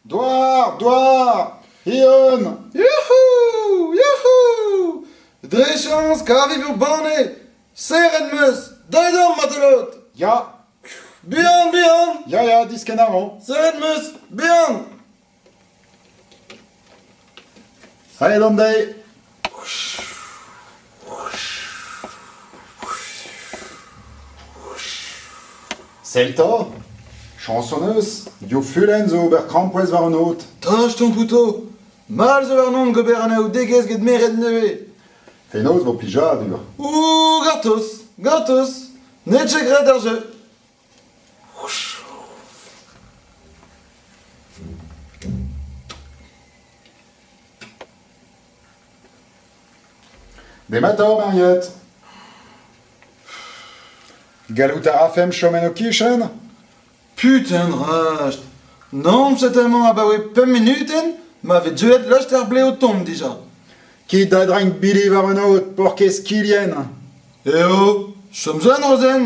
Douar, douar, Eeun! Youc'hou! Youc'hou! Dre chañs kavet ur banne! Serret 'm eus! Deuit omp, martolod! Ya! Buan, buan! Ya, ya, diskenn a ran. Serret 'm eus! Buan! Aet on dezhi! Sell 'ta! Chañs hon eus, div fulenn zo ober krampouezh war an aod. Tach ton couteau! Mall zo warnon gober anaoudegezh get merc'hed nevez. Fenoz 'vo plijadur. Ouh, gortoz, gortoz, n'eo ket graet ar jeu. Demat oc'h, Mariette. Gallout a rafemp chom en ho kichen? Putain de racht! Nann, set amañ abaoe pemp munutenn ma vez deuet lost ar blev o tont dija. Kit da dreiñ bili war an aod, paourkaezh kilhenn. Eo, chom zo en Rozenn.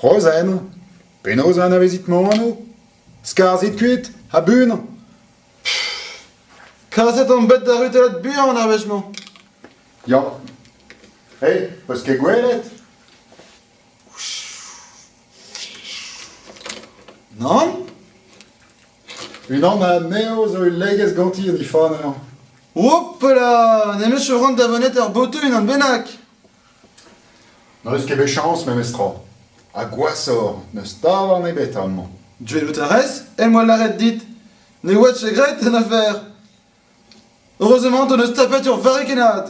Rozenn? Penaos anavezit ma anv? Skarzhit kuit, ha buan. Kaset on bet da rutelat buan ar wech-mañ. Ya. Hey, 'peus ket gwelet? Nann? Unan anezho zo ul legez ganti en he faner. Hopala! Nemet chevron da vonet ur botoù unan bennak. N'eus ket bet chañs memestra. Ha gwashoc'h, n'eus tavarn ebet amañ. Gwelout a rez em boa lâret dit. Ne oa ket graet en afer. Heureusement hon eus tapet ur varrikennad.